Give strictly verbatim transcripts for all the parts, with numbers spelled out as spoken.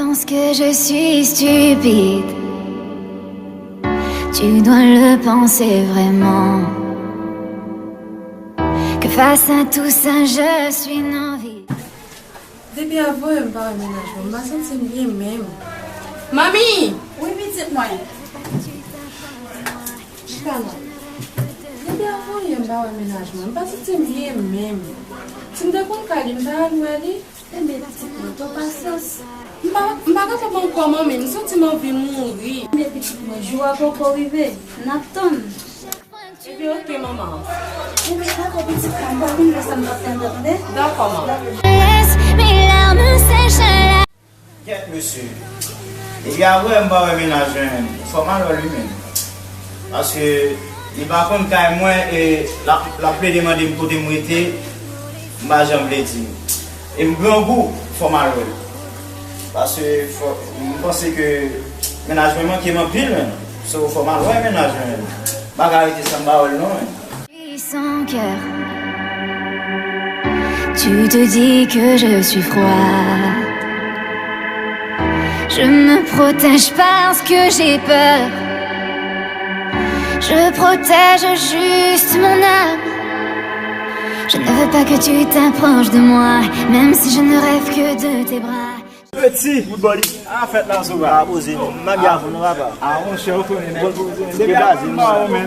Pense que je suis stupide. Tu dois le penser vraiment. Que face à tout ça, je suis non-vide. Depi avan yè m pa wè mennaj mwen, m pa santi m byen menm. Manmi! Wi, pitit mwen. Chita non. Depi avan yè m pa wè mennaj mwen, m pa santi m byen menm. Si m te konn ka li, m ta al wè li. Enben, pitit mwen, pran pasyans. M pa, m pa kapab ankò, manmi, m santi m anvi mouri. Enben, pitit mwen, jou a poko rive. N ap tann. Ebyen, oke, manman. Enben, dakò, pitit mwen, m pa konn lè sa m t ap fè ankò, tande? Dakò, manman. Laisse mes larmes sèchent la. Kèt, mesye. Depi avan yè m pa wè mennaj mwen, fò m al wè l wi menm. Paske li pa konn kay mwen e l ap, l ap plede mande m kote m rete, m pa janm vle di. E m grangou, fò m al wè l. Paske fò, m panse ke mennaj mwen manke m anpil menm. So, fò m al wè mennaj mwen menm. M pa ka rete san m pa wè l non menm. Sans cœur, tu te dis que je suis froide. Je me protège parce que j'ai peur. Je protège juste mon âme. Je ne veux pas que tu t'approches de moi, même si je ne rêve que de tes bras. Peti. Good body. A fèt la, Zoba. A poze. M ap byen avè w non, papa. A, monchè, ou konnen nèg. Depi blaze m.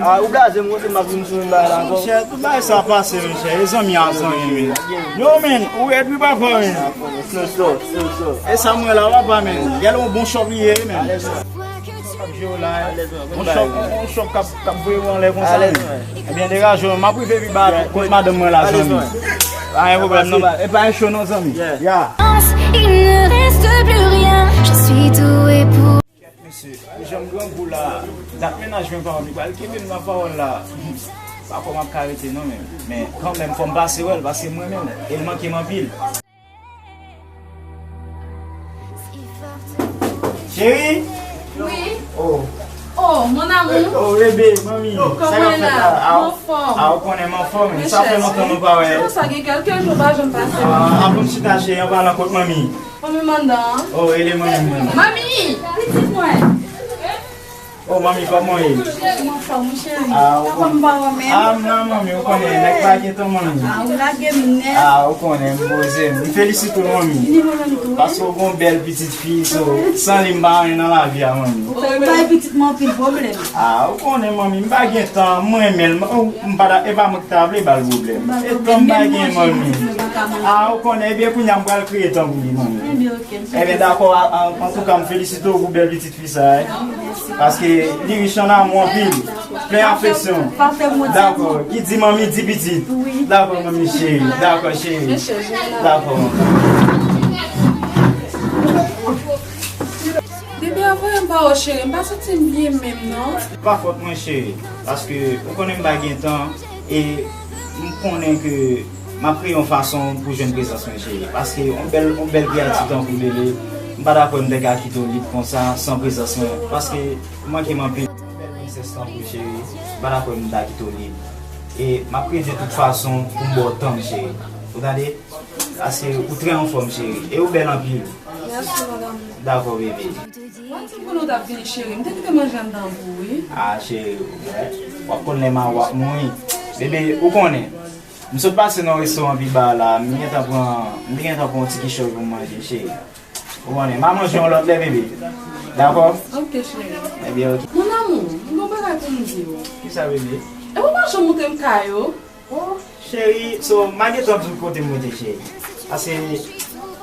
A, ou blaze m, ou se m ap vin sou menm bagay la ankò. Monchè, tout bagay sa pase, monchè. E zanmi a zanmi, men. Yo, men, ou rèd wi, papa, men. Slow, slow, slow, slow. E sa mwen la, papa, men. Gèl yon bon chòp li ye, men. K ap jwe w la, bon chòp, bon chòp k ap, k ap voye w anlè konsa, men. Ebyen, degaje w, m ap rive pi ba kot madanm mwen la, zanmi. Pa gen pwoblèm non, e pa gen cho non, zanmi. Ya. Il ne reste plus rien, je suis douée pour. Mesye, pou jan m grangou la, dat mennaj mwen pa wè m, li pral kenbe m nan pawòl la. Pa kwè m ap ka rete non, men, men kanmenm, fò m pase wè l, paske mwen menm, e l manke m anpil. Cheri? Wi. Oh. Oh, mon amour. Oh, bebe, manmi. Kòman w ye la? Anfòm. A, ou konnen m anfòm. Sa fè lontan nou pa wè. Sa gen kèlke jou pa janm pase. A, apre m chita, cheri, an palan kot manmi. Manmi m anndan an. Oh, rele manmi m. Manmi! Pitit mwen. Oh, manmi, kòman w ye? M anfòm, wi, cheri. A, ou konnen. A, m la, manmi, ou konnen, nèg pa gen tan, manmi. A, ou lage m nèt. A, ou konnen, m poze m. M felisite w, manmi. Ni mwen menm tou, wi. Paske w gon bèl pitit fi, so, san li, m pa anyen nan lavi a, manmi. Ou fè bay pitit mwen anpil pwoblèm. A, ou konnen, manmi, m pa gen tan, m renmen l, m, m pa ta, e pa mwen ki ta vle ba l pwoblèm. E tan m pa gen, manmi. A, ou konnen, ebyen, kounye a m pral kreye tan pou li, manmi. Ebyen, oke, m sou. Ebyen, dakò, a, an, antouka, m felisite w pou bèl pitit fi sa, wi. Paske li rich an amou anpil, plen afeksyon. Dakò, ki di manmi di pitit. Dakò, manmi cheri. Dakò, cheri. Dakò. Depi avan yè m pa wè w, cheri, m pa santi m byen menm non. Pa fòt mwen, cheri, paske ou konnen m pa gen tan, e m konnen ke m ap kreye yon fason pou jwenn prezans mwen, cheri. Paske yon bèl, yon bèl kreyati tankou bebe, m pa ta kwè m te ka kite w lib konsa, san prezans mwen. Paske ou manke m anpil. Yon bèl prensès tankou w, cheri, m pa ta kwè m ta kite w lib. E m ap kreye de tout fason pou m ba w tan m, cheri. Ou tande? Paske ou trè anfòm, cheri. E ou bèl anpil. Mèsi, mon amour. Dakò, bebe. Ou pa di m konnen w t ap vini, cheri. M te kite manje anndan pou ou, wi. A, cheri, w ap konn lè m a w ap mouri. Bebe, ou konnen. M sot pase nan restoran pi ba la. M gentan pran, m te gentan pran yon ti kichòy pou m manje, cheri. Ou konnen, m a manje yon lòt lè, bebe. Dakò? Oke, cheri. Ebyen, oke. Mon amour, m gon bagay pou m di w. Kisa, bebe? E ou pa janm montre m kay ou? Oh, cheri, so, m a gentan di w kote m rete, cheri. Paske,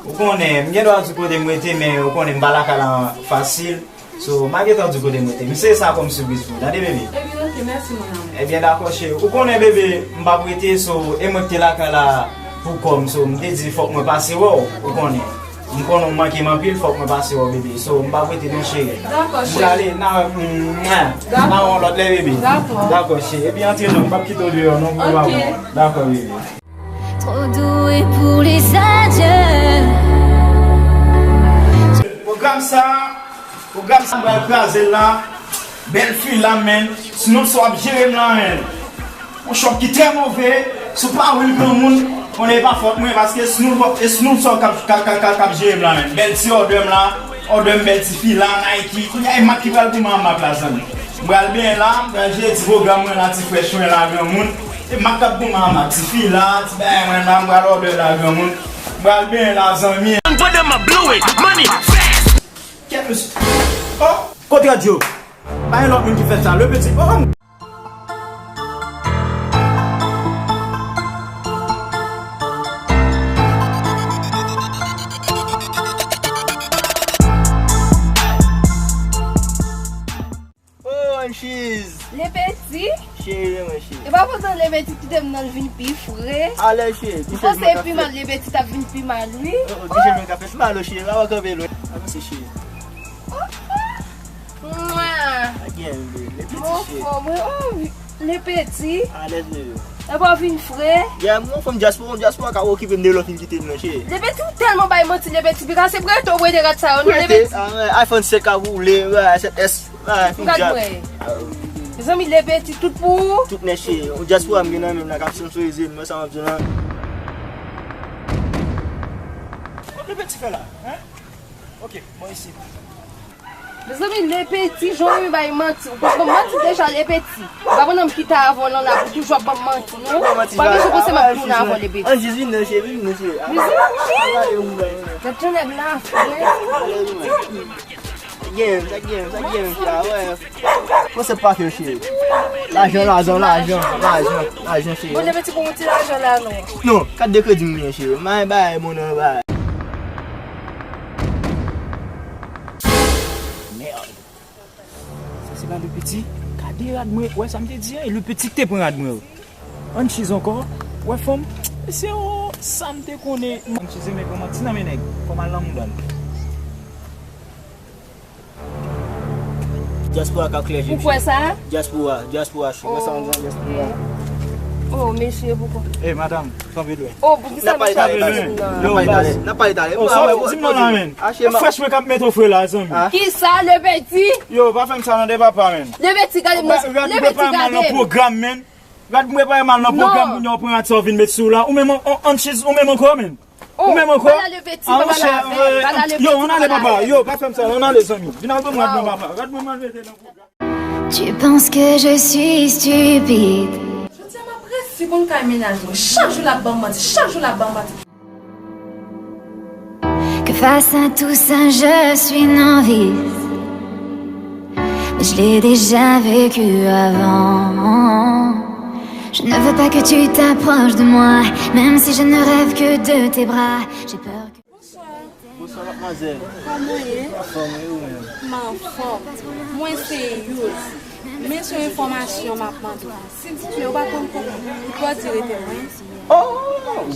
ou konnen, m gen dwa di w kote m rete, men ou konnen m pa lakay la fasil. So, m a gentan di w kote m rete. M sere sa kòm sipriz pou ou, tande, bebe? Ebyen, oke, mèsi, mon amour. Ebyen, dakò, cheri. Ou konnen, bebe, m p ap rete, so, e mwen ki te lakay la pou kò m, so, m te di fòk mwen pase wè w, ou konnen. M konnen w manke m anpil, fòk mwen pase wè w, bebe. So, m p ap rete non, cheri. Dakò, cheri. M prale, n a, mm, n a yon lòt lè, bebe. Dakò. Dakò, cheri. Epi antre non, m p ap kite w deyò non, pou m pa pran. Dakò, bebe. Trop doué pour les adieux. Pwogram sa, pwogram sa m pral kraze l la. Bèl fi la, men. Snoop sa w ap jere m la, men. Yon chòp ki trè move. Si w pa wè l granmoun, konnen e pa fòt mwen, paske Snoop, e Snoop sa w k ap, k ap, k ap, k ap, k ap jere m la, men. Bèl ti òdè m la. Òdè m bèl tifi la, Nike. Kounye a, e mak ki pral goumen an mak la, zanmi. M pral benyen la, m pral jere ti pwogram mwen la, ti frèch mwen la, granmoun. E mak k ap goumen an mak, tifi la, ti bagay mwen la, m pral òdè la, granmoun. M pral benyen la, zanmi. Kèt mesye. Oh, kote radyo? Pa gen lòt moun ki fè sa, le petit. Oh, oh. Oh, Anchiz! Lepeti? Cheri mwen, cheri. E pa poutan Lepeti kite m nan l vin pi fre. Alèz, cheri. Ou panse pi mal, Lepeti t ap vin pi mal, wi. Oh, oh, kijan mwen ka fè mal, cheri? Pa wè kanpe lwen. Avanse, cheri. Mwa! Again, baby. Lepeti, cheri. Mwen fò, mwen, oh, Lepeti. Alèz, baby. Epi w vin fre. Yeah, mwen fanm dyaspora, dyaspora ka okipe m de lè w fin kite m nan, cheri. Lepeti, ou tèlman bay manti, Lepeti. Pika se prete w prete rat sa yo, non, Lepeti. Ah, ouais, iPhone sèt ka woule, ouais, sèt S, ouais, fanm djab. Gad mwen. Mezanmi, Lepeti, tout pou ou. Tout nèt, cheri. Yon dyaspora m gen nan men m la k ap sponsorize m, mwen sa m ap di w lan. Kòman Lepeti fè la, hein? Ok, bon, isi. Mezanmi, Lepeti, jan w renmen bay manti. Ou konn manti deja, Lepeti. Ou pa konn nonm ki ta avè w lan la pou toujou ap ban m manti, non. Ou pa bezwen panse m ap tounen avè w, Lepeti. Anchiz, vin non, cheri, vin non, cheri. Mezanmi, gad jan nèg la fre. Sa gen, sa gen, sa gen, cheri, ah, ouais. Konsèp pa fè, cheri. Lajan, lajan, lajan, lajan, lajan, cheri. Bon, Lepeti, pou yon ti lajan la, non. Non, kat de kredi m gen, cheri. M pa gen bagay, mon nan bagay. Merde. Sa se pa Lepeti? Gade rad mwen, wè sa m te di a, e Lepeti ki te pran rad mwen yo. Anchiz ankò, wè fanm, mesye o, sa m te konnen. Anchiz, men pran manti nan men nèg, fò m al nan mouda l. Dyaspora ka klè je m. Ou kwè sa? Dyaspora, dyaspora, chou. Mwen sa m di, dyaspora. Oh, mesye, poukwa? Eh, madam, kanpe lwen. Oh, poukisa m ap pale talè, talè. N ap pale talè, n ap pale talè. Oh, sa w di m nan la, men. Fresh mwen k ap mete w fre la, zanmi. Kisa, Lepeti? Yo, pa fè m sa nan de papa, men. Lepeti, gade m nan, Lepeti, gade. Pwogram, men. Gad mwen pa mal nan pwogram, moun yo pran rad sa w vin met sou la. Ou menm, Anchiz, ou menm ankò, men. Ou menm ankò? Pala Lepeti, pala la, pala Lepeti. Yo, ann ale, papa. Yo, pa fè m sa, ann ale, zanmi. Vin al ban m rad mwen, papa. Rad mwen mal mete nan pwogram. Tu penses que je suis stupide? Jodi a m ap resi konn kay mennaj mwen. Chak jou l ap ban m manti, chak jou l ap ban m manti. Que face à tout ça, je suis novice. Mais je l'ai déjà vécu avant. Je ne veux pas que tu t'approches de moi, même si je ne rêve que de tes bras. J'ai peur que... Bonsoir. Bonsoir, madmwazèl. Kòman w ye? Anfòm, e ou menm? M anfòm. Mwen se Yous. Men se yon enfòmasyon m ap mande w. Si m titye, ou pa konn kote Woodbody rete, mwen. Oh,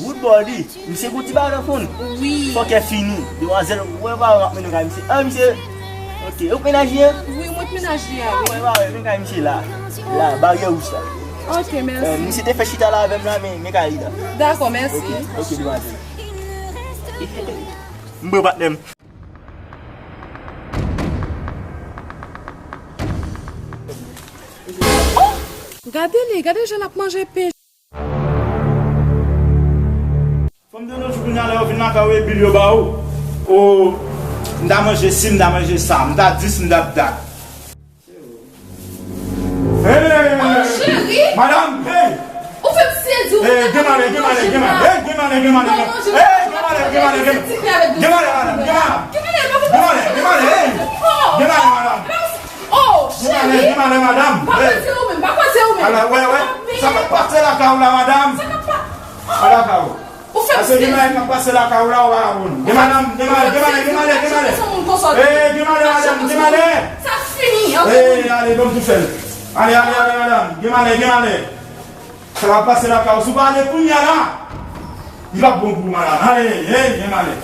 Woodbody. Misye gon ti bagay nan fon. Wi. Fòkè fini. Demwazèl, ou wè pa w ap mennen kay misye. Ah, misye. Ok, ou k mennaj li an? Wi, mwen k mennaj li an, wi. Ou wè pa w mennen kay misye la. La, baryè wouj la. Ok, mèsi. Eh, misye te fè chita la avè m la, men, men kay li la. Dakò, mèsi. Ok, ok, demwazèl. M pran patnè m. Oh! Gade li, gade jan l ap manje pen. Fanm de nos jours, kounye a lè yo vin lakay ou e bil yo ba ou. O, m ta manje si, m ta manje sa, m ta dis, m ta dat. Hey! Oh, cheri! Madam, hey! Ou fè m sezi, ou fè m... Hey, gen malè, gen malè, gen malè. Hey, gen malè, gen malè, gen malè. Hey, gen malè, gen malè, gen malè. Gen malè, madam, gen malè. Gen malè, gen malè, gen malè, hey. Gen malè, madam. Oh, cheri! Gen malè, gen malè, madam. Pa kwaze ou menm, pa kwaze ou menm. Ala, wè, wè. Sa k ap pase lakay ou la, madam? Sa k ap pa... Ala ka ou. Ou fè m sezi. Paske gen bagay k ap pase lakay ou la, ou pa ka konn. Gen madanm, gen malè, gen malè, gen malè, gen malè. Ou fè m sezi, ou fè m sezi. Eh, gen malè, madanm, gen malè. Sa fini, ok. Eh, ale, ban m tou fè l. Ale, ale, ale, madanm. Gen malè, gen malè. Sa k ap pase lakay ou, si w pa ale kounye a la, li p ap bon pou ou, madanm. Ale, eh, gen malè.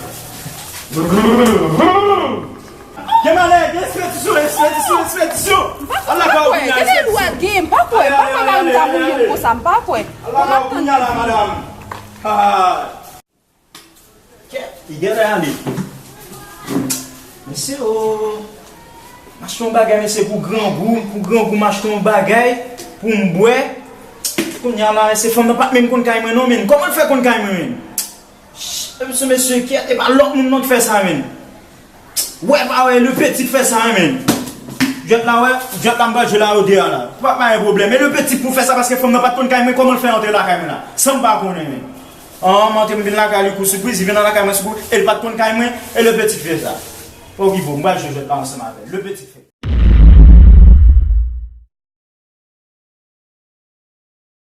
Gen malè, gen ekspedisyon, ekspedisyon, ekspedisyon. Ala ka ou kounye a, ekspedisyon. Gen lè lwa gen, m pa kwè, m pa kwè mari m ta mouri konsa, m pa kwè. Ala ka ou kounye a la, madanm. Ah. Kèt, li genlè ale. Mesye o, m achte yon bagay, mesye, pou grangou, pou grangou, m achte yon bagay pou m bwè. Kounye a la, mesye, fanm nan pa t menm konn kay mwen non, men. Kòman l fè konn kay mwen, men? Ch-, mesye, mesye, kèt, e pa lòt moun non k fè sa, men. Wè pa wè, le petit fè sa, hein, men. Jwèt la, wè, jwèt la, m pral jwe la, yo de a la. Pa, pa gen pwoblèm. E le petit pou fè sa, paske fanm nan pa t konn kay mwen, kòman l fè antre lakay mwen la? San m pa konnen, men. An, m antre, m vin lakay li kou sipriz, li vin nan lakay mwen sou kou, e l pa t konn kay mwen, e le petit fè sa. Okipe w, m pral jwe jwèt la ansanm avè l. Le petit fè.